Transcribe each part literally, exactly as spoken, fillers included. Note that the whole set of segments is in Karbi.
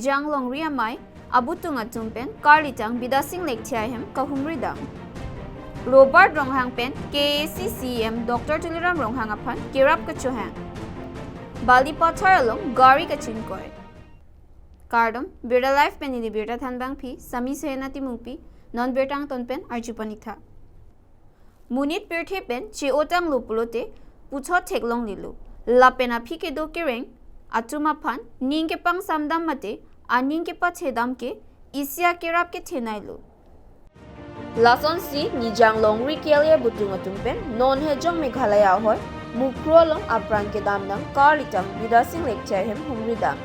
Nijang Longri Amei abutung atum pen Karlitang Bidasing Lekthe ahem kahumri dam. Robert Ronghang pen K A A C C E M Doctor Tuliram Ronghang aphan kerap kachohang. Bali Pathar along gari kachinkoi. Kardom, Birta Live pen ili birta thanbangpi, Sami Sehena Timungpi, non birta angton pen arjupon-ik tha. Monit pirthe pen che-otanglo pulote puthot theklonglelo. Lapen aphi kedo kereng atum aphan ning kepangsam dam mate aning kepathe dam ke isi akerap kethenei lo. Lasonsi Nijang Longri K L A abutung atum pen non hejong Meghalaya ahoi Mukroh along apran kedam nang Karlitang Bidasing Lekthe ahem humri dam.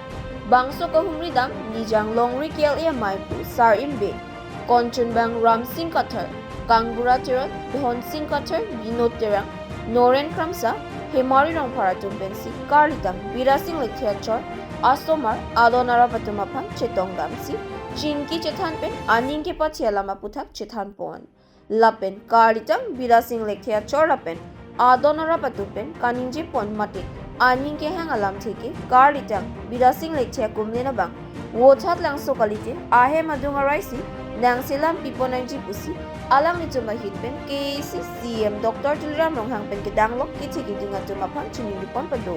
Bangso kahumri dam Nijang Longri K L A amei pu Sar Imbing, Konchanbang Ramsing Kathar, Kangbura Teron, Dhonsing Kathar, Binod Terang, Noren Kramsa, Hemari Rongphar atum pensi Karlitang Bidasing Lekthe achor asomar adon arap atum aphan chetong damsi chingki chethan pen aning kepathe alam aputhak chethan pon. Lapen Karlitang Bidasing Lekthe achor lapen adon arap atum pen kaningje pon mate aning kehang alamthe ke Karlitang Bidasing Lekthe akumlin abang Vothatlangso kalite ahem adung araisi nangselam pipon nangji pusi alanglitum ahit pen K A A C C E M Doctor Tuliram Ronghang pen kedanglok kethe keding atum aphan chiningri pon pado.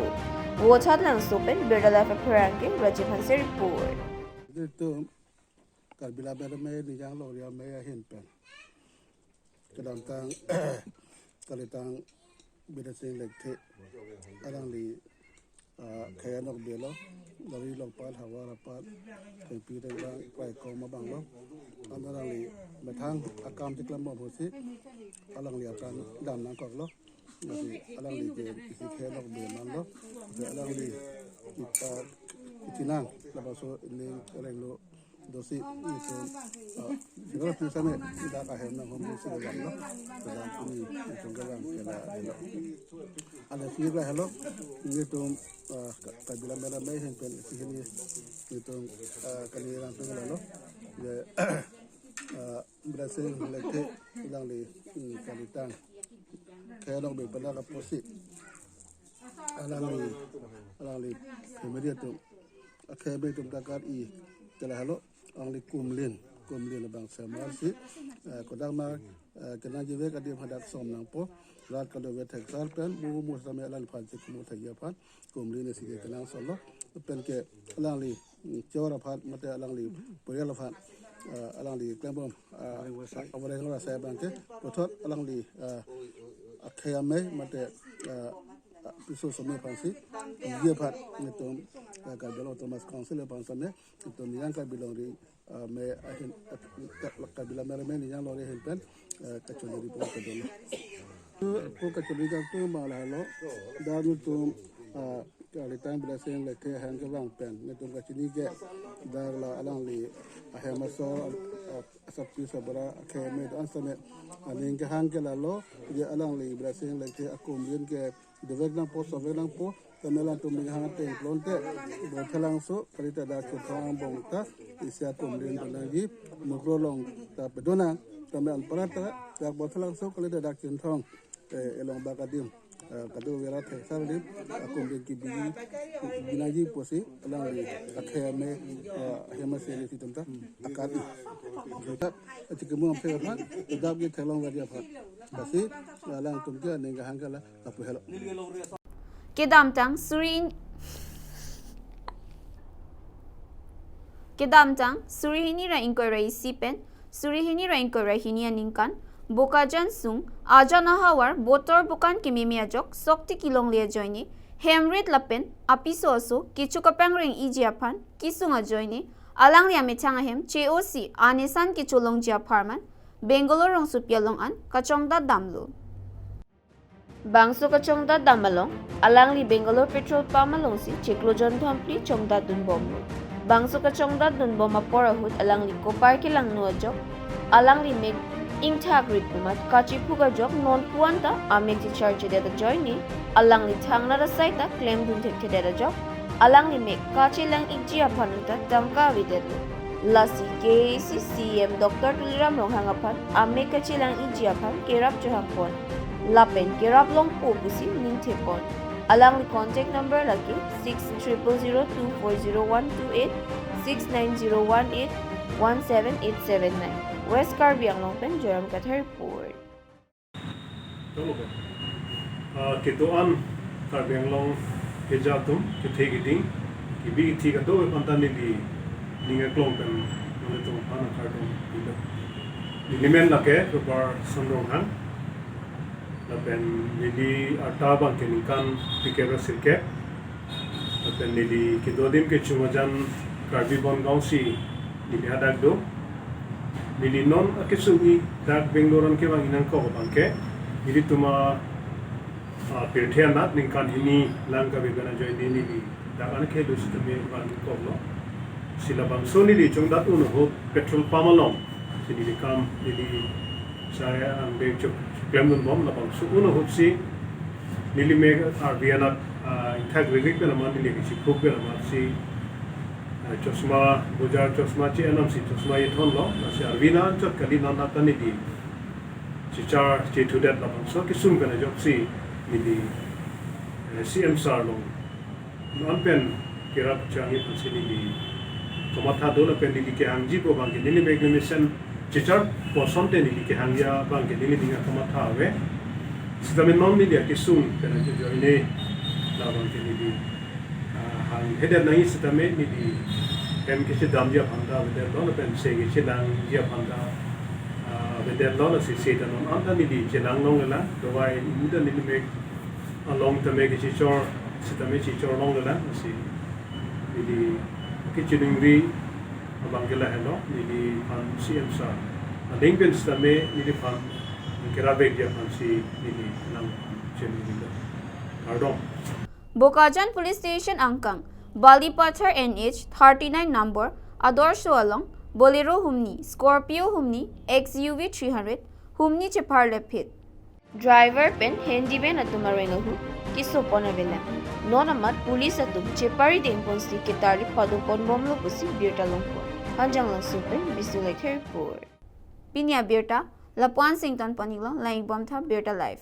Vothatlangso pen Birta Live apherangke Rajiv Hanse report. Itum Karbi Lammet Amei, Nijang Longri Amei ahin pen kedamtang Karlitang Bidasing Lekthe alangli, ah, khei anokbe lo, longri longpat, havar apat, thengpi thengphang, kraikom abang lo. An alangli methang akam chiklem bom pusi alangli apran dam nangkoklo. Lasi alangli ke isi khei anokbe man lo. Lasi alangli kita itinang labangso ining kereng lo dosi itum, ah, segala pusame dak ahem nanghumri si kedam lo. Kedam puni itum kedam kela lo. Ala si la helo itum, ah, Ka-, Karbi Lammet Amei ahin pen isi hini itum, ah, kani rang pen la lo. Ya, ah, Bidasing Lekthe alangli, hmm, Karlitang khei anokbe pada kaposi alangli, alangli family atum, akhei amei atum ta kar-i kela helo, alangli kumlin, kumlin abang semarsi, eh, kodak ma, eh, kenangji vek adim hadak som nangpo, rat kadokave theksar pen, mu mu same alangphan chikmu thekji aphan, kumlin isi ke kenangsot lo, pen ke alangli, mm, chor aphan, mate alangli porial aphan, eh, alangli klembom, eh, avoreng rasa abang ke, puthot alangli, eh, akhei amei, mate, eh, piso some aphansi, ye aphan, itum, eh, Karbi Anglong Autonomous Council aphan same, itum Nijang Karbi Longri, eh, Amei ahin, eh, Ka-, Karbi Lammet Amei Nijang Longri ahin pen, eh, kachiningri pon kedo lo. Pu kachiningri kangtung abang la helo, dak itum, eh, Karlitang Bidasing Lekthe ahem kevang pen, itum kachini ke, dak la alangli ahem asor, eh, asap pi sabara akhei amei do-an same aning kehang ke la lo, je alangli Bidasing Lekthe akumlin ke dovek nangpo, sovek nangpo, tame alangtum ning hang ateng klonte, Vothatlangso kalite dak Chinthong angbong ta isi akumlin panangji, Mukroh along ta pedonang, tame anparta dak Vothatlangso kalite dak Chinthong, eh, along bak adim, eh, kadokave rat theksar adim akumlin kebi, binangji pusi alangli akhei amei, eh, ahem aseri si itum ta akar-i. Tap, achikimung aphe aphan, kedap ke theklong gadi aphan. Lasi alangtum ke aning kehang ke la lapu helo. Kedamtang suri hin-, kedamtang suri hini ra ingkoi ra isi pen suri hini ra ingkoi ra hini aningkan Bokajan sung ajan ahavar botor bokan kememe ajok sokti kelongle ajoine hemrit lapen apiso aso kecho kapangreng-iji aphan kesung ajoine alangli amethang ahem che-osi anesan kecholongji apharman Bangalore rongsopi along an kachongdat damlo. Bangso kachongdat dam along, alangli Bangalore petrol pump alongsi chiklo jon thomphli chongdat dunbomlo. Bangso kachongdat dunbom apor ahut alangli kopar kelangno ajok, alangli mek ingthak rit pu amat kachiphuk ajok non pu-an ta amek checharchedet ajoine, alangli thangnat asai ta klemdun thekthedet ajok, alangli mek kachelang-ikji aphan ta tangka avedetlo. Lasi K A A C C E M Doctor Tuliram Ronghang aphan amek kachelang-ikji aphan kerap chohangpon lapen kerap longpo pusi ningthepon. Alangli contact number lake six triple zero two four zero one two eight, six nine zero one eight one seven eight seven nine. West Karbi Anglong pen Joyam Kathar report. Tolo ko. Ah, kedo-an Karbi Anglong keja atum, kethe keding, kebi kethe kado-an aphan ta neli ning aklong pen nanglitum aphan kardom pilo. Neli men lake Rupar Sonronghang. Lapen neli arta abang ke ningkan phlikep ra sirkep. Lapen neli kedo adim ke Chumajan Karbi Bongaon si neli hadak do. Neli non akesung-i dak Bangalore an kevang-i nangkok abang ke, nelitum a, ah, pirthe anat ningkan hini lang kave pen ajoine neli dak an kehelo sitame vangkoklo. Si labangso neli chongdat un ahut petrol pump along si neli kam, neli sai angdeng chok, choklemdunbom. Labangso un ahut si neli mek arvi anat, ah, ingthak rikrik pen amat, neli kachikhup pen amat si, ah, chosma, bojar chosma che-en-am si chosma ithonlo. Lasi arvi na anchot kali, non ata neli chichar chethudet. Labangso kesung pen ajoksi neli, eh, C M sir along non pen kerap changji aphansi neli kamatha do. Lapen neli kehangji pu abang ke, neli mek mesen chichar kosonte neli kehangji abang ke neli ning akamatha ave. Sitame non neli akesung pen ajoine labang ke neli, ah, hanghedet nangji sitame neli hem kechedamji aphan ta avedetlo, lapen se kechelangji aphan ta, ah, avedetlo. Lasi se ta non anta neli chelang longlelang, dawai imu ta neli mek along tame kechechor sitame chechor longlelang. Lasi neli kachiningri abang ke lahelo, neliphan C M sir aling pen sitame neliphan kerap vekji aphansi neli nangchiningrilo. Kardom. Bokajan Police Station angkang, Balipathar N H thirty-nine number adorsho along Bolero humni, Scorpio humni, X U V three hundred humni chepharle phit. Driver pen handyman atum areng ahut kesopon avelang. Non amat police atum chepari dengponsi ketarli padopon bomlo pusi birta longpon. Hanjanglangso pen Bisnu Lekthe report. Pini abirta lapu-an si ingtonpon-iklo, lang-ik bomtha, Birta Live.